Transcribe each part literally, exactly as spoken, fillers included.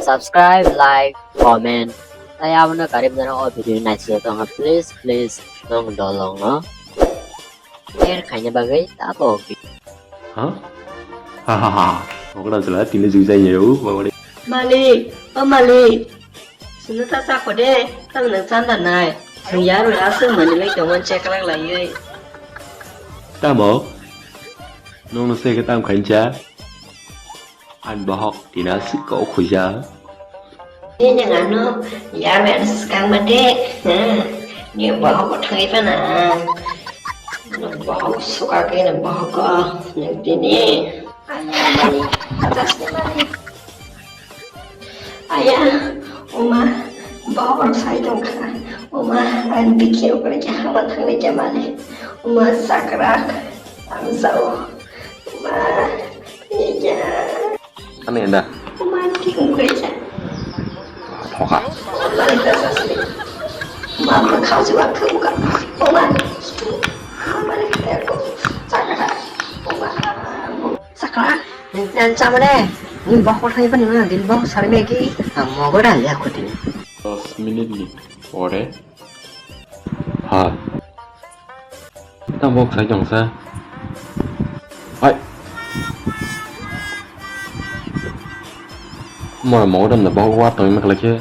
Subscribe, like, comment. Tai abono karib jana o video naisik tong ha. Please, please, nong dolong no share khaina bagwi tabok. Ha? Ha ha ha. Okra jela tini jujai yau, babare. Malik, o malik. Sunu ta sa khode, tang nang chanda nai. Sunu yaro aswk mani lai tongman cheklak lai. Tamo? Nong no se ke tam khaincha? An bohok tina sikko khuja. Ni nang ano yar ber skang mate. Ni bohok thangwi pana. Bohok suka ke na bohok. Ni tini. Ayah, mani. Atas ni mani. Ayah, uma, bohok sai tong kha. Uma, an bikhe ukre ke hama thangwi ke mani. Uma sakrak. Ang sao. Uma. Iya. Ani enda. Mati kungkrecha. Thoka. Mati kasa sini. Mama kau juga kungka. Mama. Mama ni kaya ko. Sakara. Mama. Sakara. Dan sama deh. Ini bohong saya pun ini din bohong sari megi. Mogo dah ya aku din. Dos minit ni pore. Ha. Tamo khai tong sa. Hai. Mora mo dam da bo wa tong ma khala khe.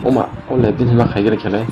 Oma, o le tin ma khai gere khele.